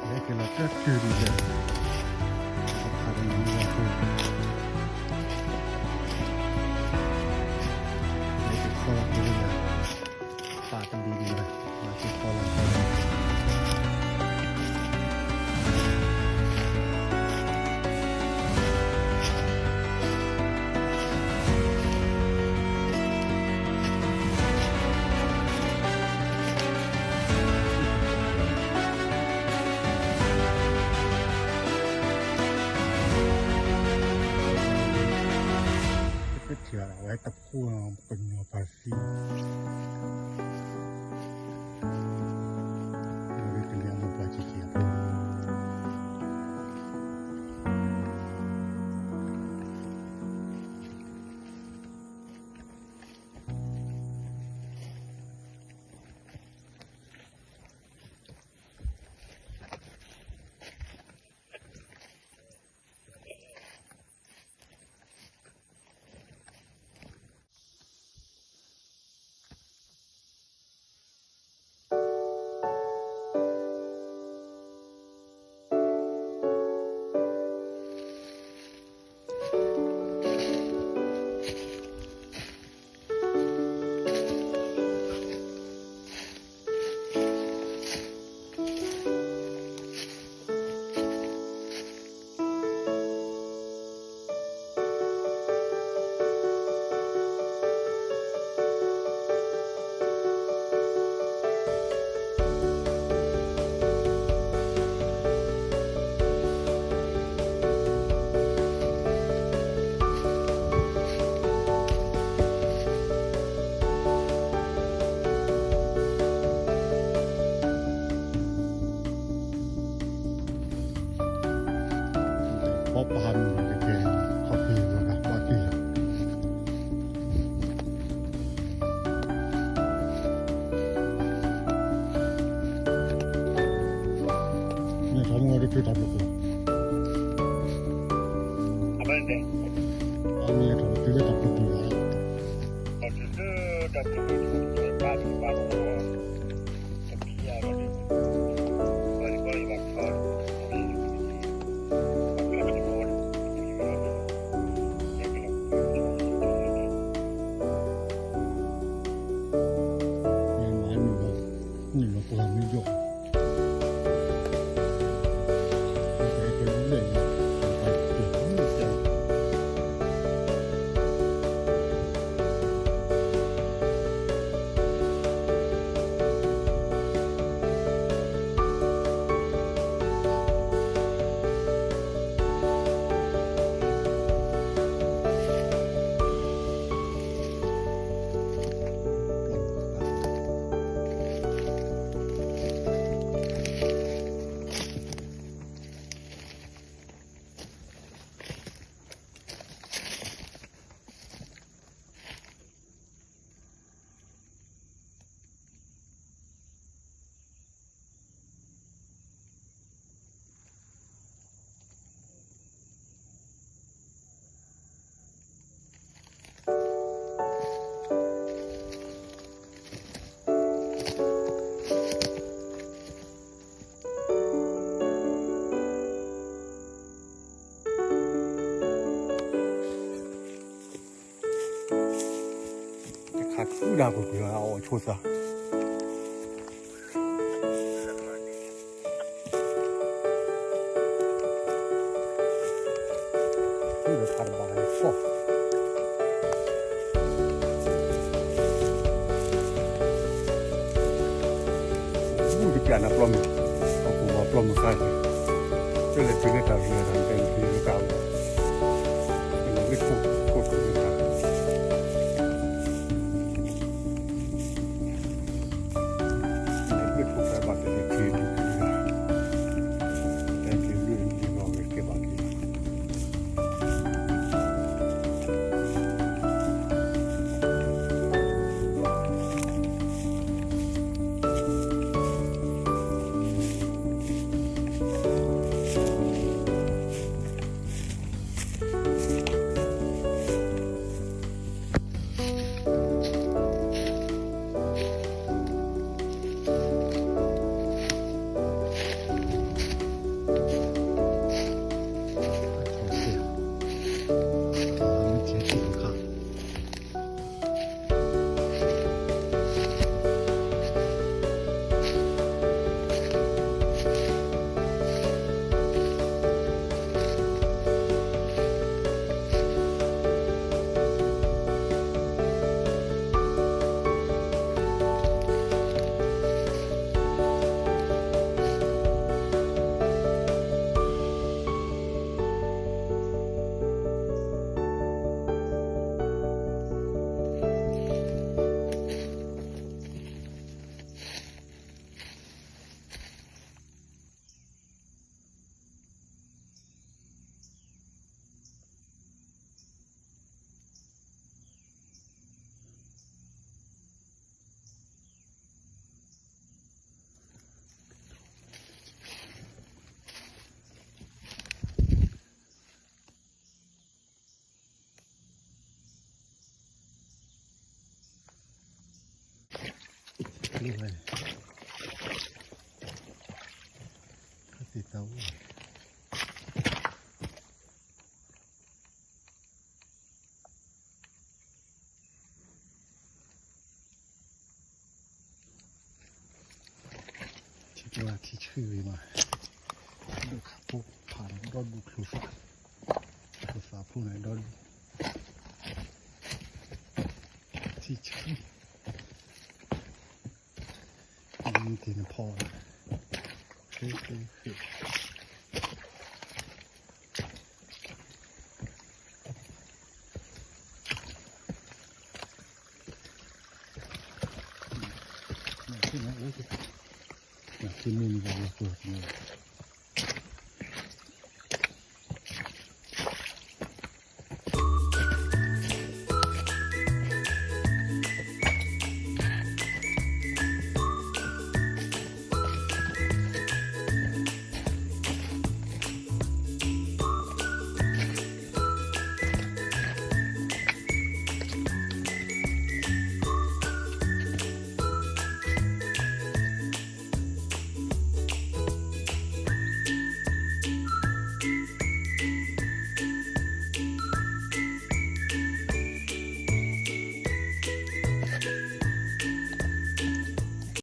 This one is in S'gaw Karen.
ဟဲက့ၤလီၤတၢ်တုၤဒံးဒီး အခါတနံၤညါအပူၤ ဟဲက့ၤခီလီၤပူၤလံ, ပာ်တဘ့ၣ်ဒံးလီၤ, ဟဲက့ၤခီလီၤပူၤလံ. ပထံၣ်အဝဲတဖိကညီပၤသံ, အဝဲကလံၤအမိၢ်ပှၢ်ကက့ၤအဖိ ပှၤပှၤမုၢ်ကတဲ ခီၣ်ဖံးလီၤဂာ်ပှၤက့ၤလီၤ. မ့ၢ်ထီၣ်မ့ၢ်ဝဲတဖုတၢ်ပျိပူၤ, အမ့ၢ်ထီၣ်တဖုလၢတၢ်ပျိပူၤလီၤ. တခါကုဒၣ်ကွ့ၢ်ကွ့ၢ်အီၤဆိသး, ဘူးတပျၢ်နၤပျီမုၢ်, အပူၤပှၤပျီမုၢ်ခါန့ၣ်, ကၠၢ်လဲၤတုၤလၢတၢ်ဂ့ၤတၢ်တၢ်န့ၣ် လၢတၢ်အူ, လၢခိၣ်ခိၣ် လၢ ခါသ့ၣ်သးဝဲ ထံကဝၤထံဆှံဂ့ၤမး, ဒိၣ်ခးဖိဖးဒီးဒီဒူၣ်ချိၣ်သး, ချိၣ်သးဖိန့ၣ်ဒီဒူၣ်, ထံဆှံ, မ့ၢ်တ့ၢ်နဖီ, ဃ့ဃ့ဃ့ နမ့ၢ်န့ၣ်လီၤပှၤန့ၣ်